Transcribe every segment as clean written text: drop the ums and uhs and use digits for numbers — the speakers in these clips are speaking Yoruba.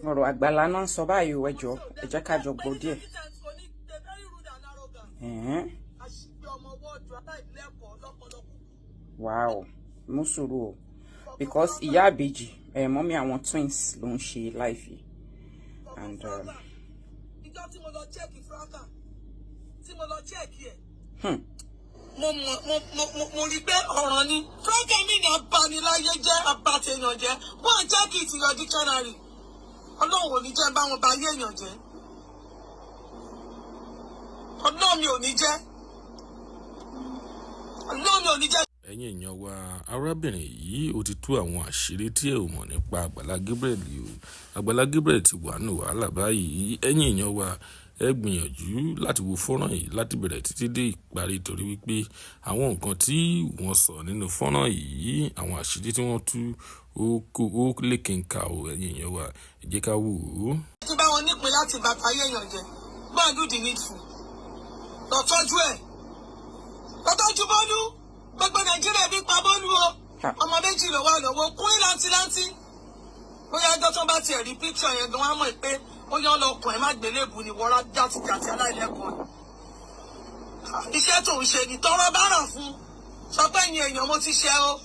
Ọ̀rọ̀ Àgbàlá náà ń sọ báyìí o. Ẹ jọ̀ọ́, ẹ jẹ́ ká jọ gbọ́ díẹ̀. Ẹ̀hẹ́n. Wow, mú sùúrù o, because ìyá àbèjì ẹ̀, mummy àwọn twins, ló ń ṣe live yìí and Ìjọ tí mo lọ check fraka, tí mo lọ check ẹ̀, mo mọ̀ mo rí pé ọ̀ràn ni fraka mi ní abaniláyé jẹ́, abatèèyàn jẹ́. Wọ́n check it in your dictionary. Ọlọ́run ò ní jẹ́ báwọn ba ayé èèyàn jẹ́. Ọlọ́run mi ò ní jẹ́, Ọlọ́run mi ò ní jẹ́. Ẹ̀yin èèyàn wa, arábìnrin yìí, ó ti tú àwọn àṣírí tí ẹ ò mọ̀ nípa Àgbàlá Gabriel o. Àgbàlá Gabriel ti wà nù wàhálà báyìí. Ẹ̀yin èèyàn wa, ẹ gbìyànjú láti wo fọ́nrán yìí láti bẹ̀rẹ̀ títí dé ìparí, torí wípé àwọn nǹkan tí wọ́n sọ nínú fọ́nrán yìí, àwọn àṣírí tí wọ́n tú, ó kó ó lékenkà o. Ẹ̀yin èèyàn wa, ẹ jẹ́ ká wò ó. Tí bá wọn nípìn láti bàtà ayé èèyàn jẹ́, go and do the needful. Lọ tọ́jú ẹ̀, lọ tọ́jú Bólú. Gbogbo Nàìjíríà bí pa Bólú o. Ọmọ méjì ló wà lọ́wọ́ kúrin láńtí-láńtí. Bóyá ẹjọ́ tó bá tiẹ̀ rí picture yẹn gan, wọ́n á mọ̀ pé ó yán lọ kàn ẹ́ má gbélébù ni wọ́n játijàti aláìlẹ́kọ̀ọ́ ni. Iṣẹ́ tó ń ṣe ni tọrọ bára fún. Sọ pé ẹ̀yin èèyàn, mo ti ṣe o,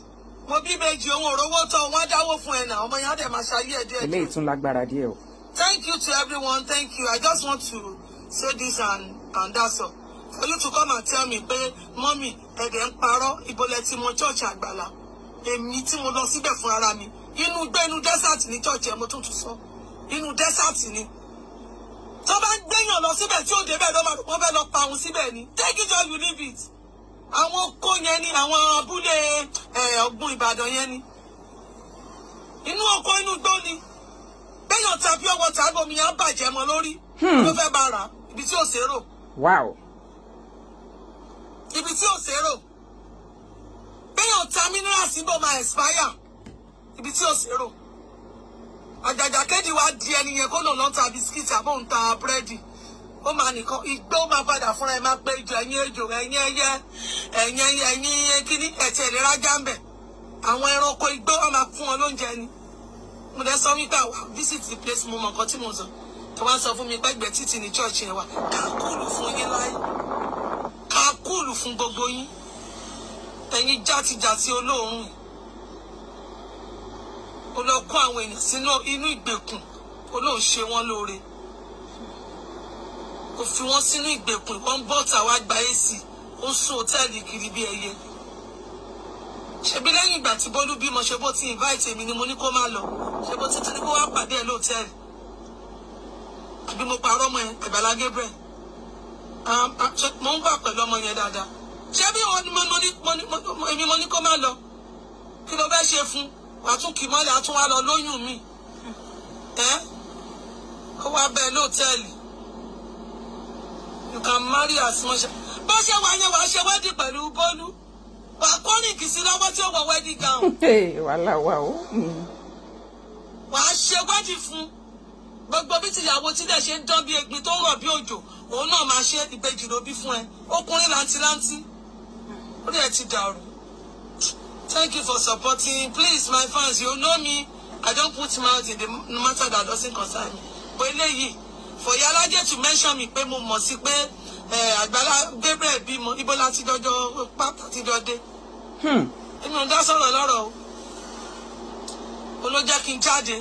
mo bí méjì, òun òrówó tọ́, wọn á dáwó fún ẹ̀ náà. Ọmọ yẹn á dẹ̀ máa ṣayé ẹ̀ díẹ̀. Eléyìí tún lágbára díẹ̀ o. Thank you to everyone. Thank you. I just want to say this and that's all. For you to come and tell me pé mummy, ẹ̀dẹ̀ ń parọ́, ibo lẹ ti mọ church Àgbàlá? Èmi tí mo lọ síbẹ̀ fún ara mi, inú gbé inú desert ní church ẹ̀. Mo tún tún sọ, inú desert ni. Tó bá ń gbéyàn lọ síbẹ̀, tí ó débẹ̀ ló máa rò wọ́n fẹ́ lọ pa òun síbẹ̀ ni. Take it or you leave it. Àwọn oko yẹn ni, àwọn abúlé ọ̀gbun Ìbàdàn yẹn ni. Inú oko, inú igbó ni. Béèyàn ta pure water, bomi yẹn á bàjẹ́ mọ́ lórí. Ló fẹ́ bá rà ibi tí ò sérò. Ibi tí ò sérò. Béèyàn ta mineral síbò, máa expire. Ibi tí ò sérò. Àjàjà kéjì wá di ẹni yẹn kó lòun lọ ta biscuit àbò ń ta búrẹ́dì. Ó máa nìkan igbó máa padà fúnra ẹ, máa pé ìjọ, ẹ̀yin ejò, ẹ̀yin ẹyẹ, ẹ̀yin ẹyẹ, ẹ̀yin kíní ẹ̀tì ìlera jáǹbẹ̀. Àwọn ẹranko igbó wọn máa fún wọn lóúnjẹ ni. Mo dẹ̀ sọ wípé àwa visit the place, mo mọ nǹkan tí mo sọ. Tó wá sọ fún mi pé ẹgbẹ́ títì ní church yẹn wà, kákúlù fún yín láyé, kákúlù fún gbogbo yín, ẹ̀yin játijàti olóòórùn yìí. Ó lọ kó àwọn èèyàn sínú inú ìgbèkùn, ó lóun ṣe wọ́n lóore. Ó fi wọ́n sínú ìgbèkùn, wọ́n ń bọ́ta wá gba AC, ó ń sún hòtẹ́ẹ̀lì kiri bí ẹyẹ. Ṣebí lẹ́yìn ìgbà tí Bólú bímọ, ṣe bó ti invite èmi ni mo ní kó má lọ? Ṣe bó ti tún ní kó wá pàdé ẹ lóòtẹ́ẹ̀lì? Àbí mo parọ́ mọ́ ẹ, Àgbàlá Gabriel? Mo ń wà pẹ̀lú ọmọ yẹn dáadáa. Ṣé bí wọn ni mo ní mo ní èmi mo ní kó má lọ? Kí ló fẹ́ ṣe fún? Wàá tún kì í mọ́lẹ̀, á tún wá lọ lóyún mi ẹ́, kó wá bẹ́ẹ̀ lóòtẹ́ẹ̀lì. You can marry as much bó ṣe wà yẹn. Wàá ṣe wedding pẹ̀lú Bólú, wàá kó ring sí lọ́wọ́ tí ó wọ wedding gown. Wàhálà wà o. Wàá ṣe wedding fún gbogbo bí tìyàwó tí dẹ̀ ṣe ń dán bí egbin, tó ń rọ̀ bí òjò. Òun náà máa ṣe ìbejì ló bí fún ẹ, ọkùnrin làǹtìlanti, orí ẹ ti dàrú. Thank you for supporting. Please, my fans, you know me, I don't put mouth in the matter that doesn't concern me, but eléyìí, for Yalaje to mention me pé mo mọ̀ sí pé Àgbàlá Gabriel bímọ, ibo láti jọjọ pátá ti jọ dé? Èmi ò dá sọ̀rọ̀ lọ́rọ̀ o. O ló jẹ́ kí n jáde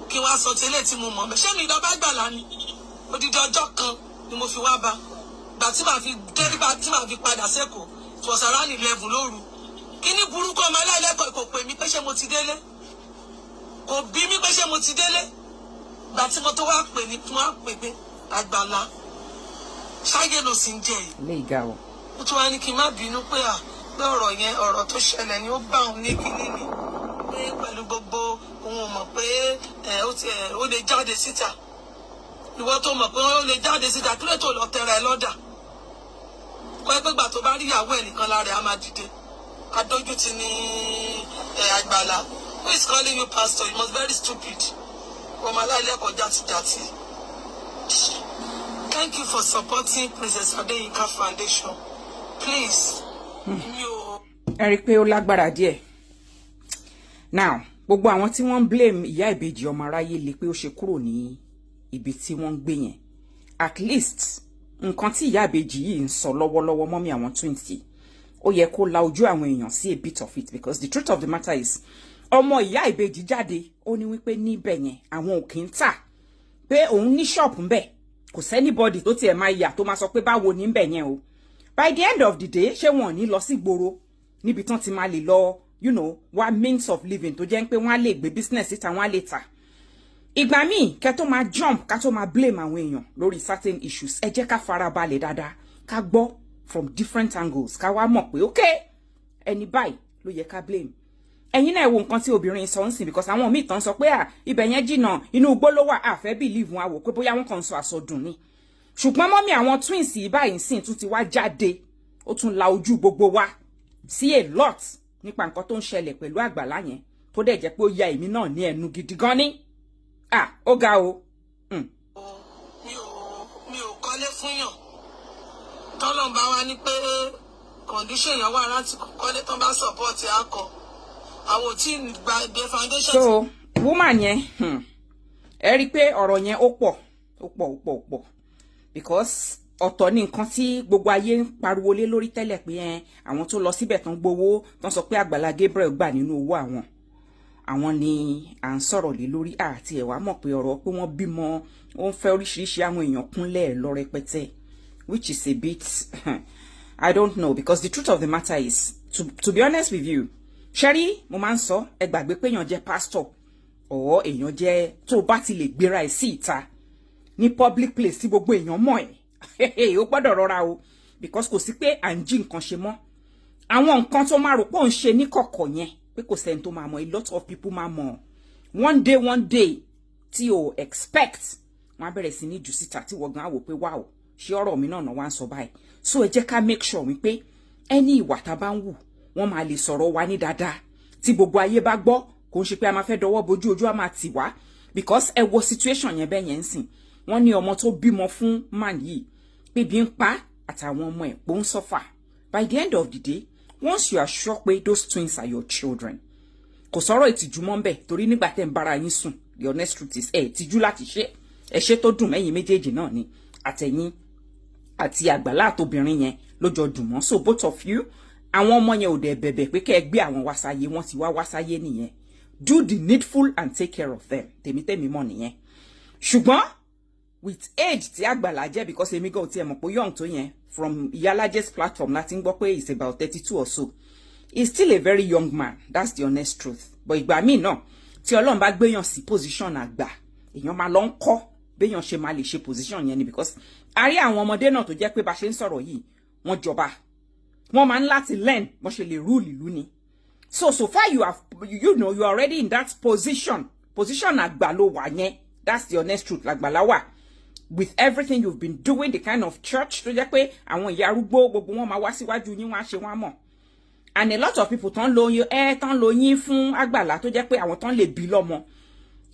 kí n wá sọ tẹ́lẹ̀ tí mo mọ̀ bẹ́ẹ̀. Ṣé mi lọ bá Gbàlá ni? Odidi ọjọ́ kan ni mo fi wá bá. Gbà tí màá fi dé, nígbà tí màá fi padà sẹ́kọ̀ọ́, it was around 11 lóru. Kíní burúkú ọmọ aláìlẹ́kọ̀ọ́ kò pè mí pé ṣé mo ti délé, kò bí mi pé ṣé mo ti délé. Gbà tí mo tó wá pè ní, tí wọ́n á pè pé Àgbàlá, ṣáyé ló sì ń jẹ yìí. Eléyìí ga o. Ó tún wá ní kí n má bínú pé à pé ọ̀rọ̀ yẹn, ọ̀rọ̀ tó ṣẹlẹ̀ ni, ó bá òun ní kíní ni, pé pẹ̀lú gbogbo òun ò mọ̀ pé ẹ ó ti ẹ ó lè jáde síta. Ìwọ tó mọ̀ pé ó lè jáde síta, kí ló tó lọ tẹra ẹ lọ́dà kọ́ ẹ pé gbà tó bá rí ìyàwó ẹ nìkan lára ẹ á máa dìde? Adójútì ní ẹ. Àgbàlá, who is calling you pastor? You must very stupid. Ọmọ aláìlẹ́kọ̀ọ́ játijàti. Thank you for supporting Princess Adeyinka Foundation. Please, mi ò. Ẹ rí i pé ó lágbára díẹ̀ now. Gbogbo àwọn tí wọ́n ń blame ìyá ìbejì, ọmọ aráyé le pé ó ṣe kúrò ní ibi tí wọ́n ń gbé yẹn. At least nǹkan tí ìyá ìbejì yìí ń sọ lọ́wọ́lọ́wọ́, mummy àwọn twins yìí, ó yẹ kó la ojú àwọn èèyàn sí a bit of it, because the truth of the matter is, ọmọ ìyá ìbejì jáde, ó ní wípé níbẹ̀ yẹn, àwọn ò kì í tà, pé òun ní ṣọ́ọ̀pù ńbẹ̀, kò sí anybody tó tiẹ̀ máa yà tó máa sọ pé báwo ní ńbẹ̀ yẹn o. By the end of the day, ṣé wọn ò ní lọ sí gbòòrò níbi tán ti máa lè lọ wá means of living, tó jẹ́ pé wọ́n á lè gbé business síta, wọ́n á lè tà? Ìgbà míì, kẹ́ tó máa jump, ká tó máa blame àwọn èèyàn lórí certain issues, ẹ jẹ́ ká farabalẹ̀ dáadáa, ká gbọ́ from different angles, ká wá mọ̀ pé okay, ẹni báyìí ló yẹ ká blame. Ẹ̀yin náà wo nǹkan tí obìnrin sọ ń sìn, because àwọn míì tán sọ pé à ibẹ̀ yẹn jìnnà, inú igbó ló wà, àfẹ́ believe wọn, àwò pé bóyá wọn kàn ń sọ àsọdùn ni. Ṣùgbọ́n mummy àwọn twins yìí báyìí sìn tún ti wá jáde, ó tún la ojú gbogbo wa sí a lot nípa nǹkan tó ń ṣẹlẹ̀ pẹ̀lú Àgbàlá yẹn, tó dẹ̀ jẹ́ pé ó ya èmi náà ní ẹnu gidi gan ni. Ah, ó ga o. Mi ò kọ́lé fún yàn. Tọ́lọ́n bá wá ní pé condition yẹn wà láti kọ́lé, tán bá support akọ, àwọn ò tí ì gba the foundation. So woman yẹn, ẹ rí i pé ọ̀rọ̀ yẹn ó pọ̀, ó pọ̀, ó pọ̀, ó pọ̀, because ọ̀tọ̀ ní nǹkan tí gbogbo ayé ń pariwo lé lórí tẹ́lẹ̀ pé ẹ àwọn tó lọ síbẹ̀ tán gbowó, tán sọ pé Àgbàlá Gabriel gbà nínú owó àwọn, àwọn ni à ń sọ̀rọ̀ lé lórí. Àti ẹ̀ wá mọ̀ pé ọ̀rọ̀ pé wọ́n bímọ, ó ń fẹ́ oríṣiríṣi àwọn èèyàn kúnlẹ̀ lọ rẹpẹtẹ, which is a bit, I don't know, because the truth of the matter is, to be honest with you, ṣẹ́rí mo máa ń sọ, ẹ gbàgbé pé èèyàn jẹ́ pastor or èèyàn jẹ́, tó bá ti lè gbéra ẹ̀ sí ìta ní public place tí gbogbo èèyàn mọ̀ ẹ̀, ó gbọ́dọ̀ rọra o, because kò sí pé à ń jí nǹkan ṣe mọ́. Àwọn nǹkan tó máa rò pé òun ṣe ní kọ̀kọ̀ yẹn, pé kò sẹ́ni tó máa mọ̀, a lot of people máa mọ̀. One day, one day tí o expect, wọ́n á bẹ̀rẹ̀ sí ní jù síta, tí wọ́n gan á wò pé, wow, ṣé ọ̀rọ̀ mi náà náà wá ń sọ báyìí? So ẹ jẹ́ ká make sure wípé ẹni ìwà tá a bá ń wù, wọ́n máa lè sọ̀rọ̀ wa ní dáadáa tí gbogbo ayé bá gbọ́. Kò ń ṣe pé a máa fẹ́ dọwọ́ bojú, ojú á máa tì wá, because ẹ wo situation yẹn bẹ́ẹ̀ yẹn ń sìn, wọ́n ní ọmọ tó bímọ fún man yìí, pé bí ń pa àtàwọn ọmọ ẹ̀, pò ń suffer. By the end of the day, once you are sure pé those twins are your children, kò sọ̀rọ̀ ìtìjú mọ́ ńbẹ̀, torí nígbà tẹ́ ń bára yín sùn, the honest truth is, ẹ̀ tìjú láti ṣe. Ẹ ṣe tó dùn mẹ́yìn méjèèjì náà ni, àtẹ̀yìn àti Àgbàlá àtobìnrin yẹn ló jọ dùn mọ́. So both of you, àwọn ọmọ yẹn ò dẹ̀ bẹ̀bẹ̀ pé kẹ́ ẹ gbé àwọn wá sáyé, wọ́n ti wá wá sáyé nìyẹn. Do the needful and take care of them. Tèmítèmí mọ̀ nìyẹn. Ṣùgbọ́n with age tí Àgbàlá jẹ́, because èmi gan ò tiẹ̀ mọ̀ pé young tó yẹn, from Iyalaje's platform láti ń gbọ́ pé he's about 32 or so, he's still a very young man. That's the honest truth. But ìgbà míì náà, tí Ọlọ́run bá gbéyàn sí position àgbà, èèyàn máa lọ ń kọ́ béèyàn ṣe máa lè ṣe position yẹn ni, because a rí àwọn ọmọdé náà tó jẹ́ pé bá ṣe ń sọ̀rọ̀ yìí, wọ́n jọba, wọ́n máa ń láti learn bọ́n ṣe lè rule ìlú ni. So far you have you know you are already in that position. Position àgbà ló wà yẹn. That's the honest truth. Làgbàlá wà with everything you've been doing, the kind of church tó jẹ́ pé àwọn ìyá arúgbó gbogbo wọn máa wá síwájú yín, wọ́n á ṣe, wọ́n á mọ̀, and a lot of people tán lo ẹ, tán lo yín fún Àgbàlá, tó jẹ́ pé àwọn tán lè bí lọ́mọ,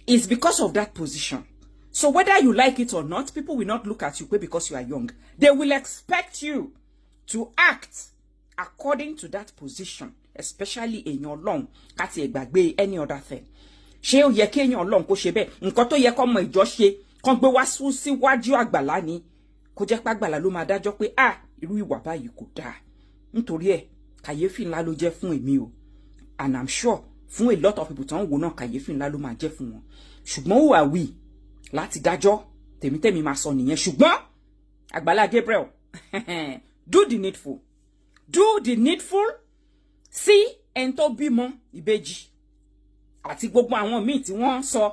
is because of that position. So whether you like it or not, people will not look at you pé because you are young. They will expect you to act according to that position, especially èèyàn Ọlọ́run. Ká tiẹ̀ gbàgbé any other thing, ṣé ó yẹ kí èèyàn Ọlọ́run kó ṣe bẹ́ẹ̀? Nǹkan tó yẹ kọ́mọ ìjọ ṣe, kán gbé wá síwájú Àgbàlá ni, kó jẹ́ pé Àgbàlá ló máa dájọ́ pé, ah, irú ìwà báyìí kò dáa. Nítorí ẹ̀, kàyéfì ńlá ló jẹ́ fún èmi o, and I'm sure fún a lot of people tó ń wò náà, kàyéfì ńlá ló máa jẹ́ fún wọn. Ṣùgbọ́n who are we láti dájọ́? Tèmítèmí máa sọ nìyẹn. Ṣùgbọ́n Àgbàlá Gabriel, do the needful, do the needful sí ẹni tó bímọ ìbejì àti gbogbo àwọn míì tí wọ́n sọ.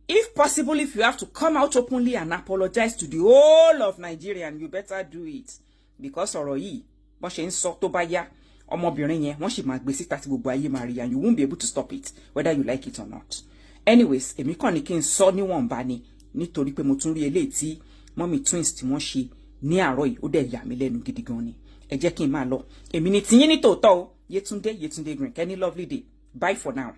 If possible, if you have to come out openly and apologize to the whole of Nigeria, you better do it, because ọ̀rọ̀ yìí, bọ́n ṣe ń sọ, tó bá yá, ọmọbìnrin yẹn, wọ́n sì máa gbé síta tí gbogbo ayé máa rí, and you won't be able to stop it whether you like it or not. Anyways, èmi kàn ní kí n sọ níwọ̀nba ni, nítorí pé mo tún rí eléyìí tí mummy twins tí wọ́n ṣe ní àárọ̀ yìí, ó dẹ̀ yà mí lẹ́nu gidi gan ni. Ẹ jẹ́ kí n máa lọ. Èmi ni tiyín ní tòótọ́ o, Yétúndé, Yétúndé Green. Kẹ́ni lovely day. Bye for now.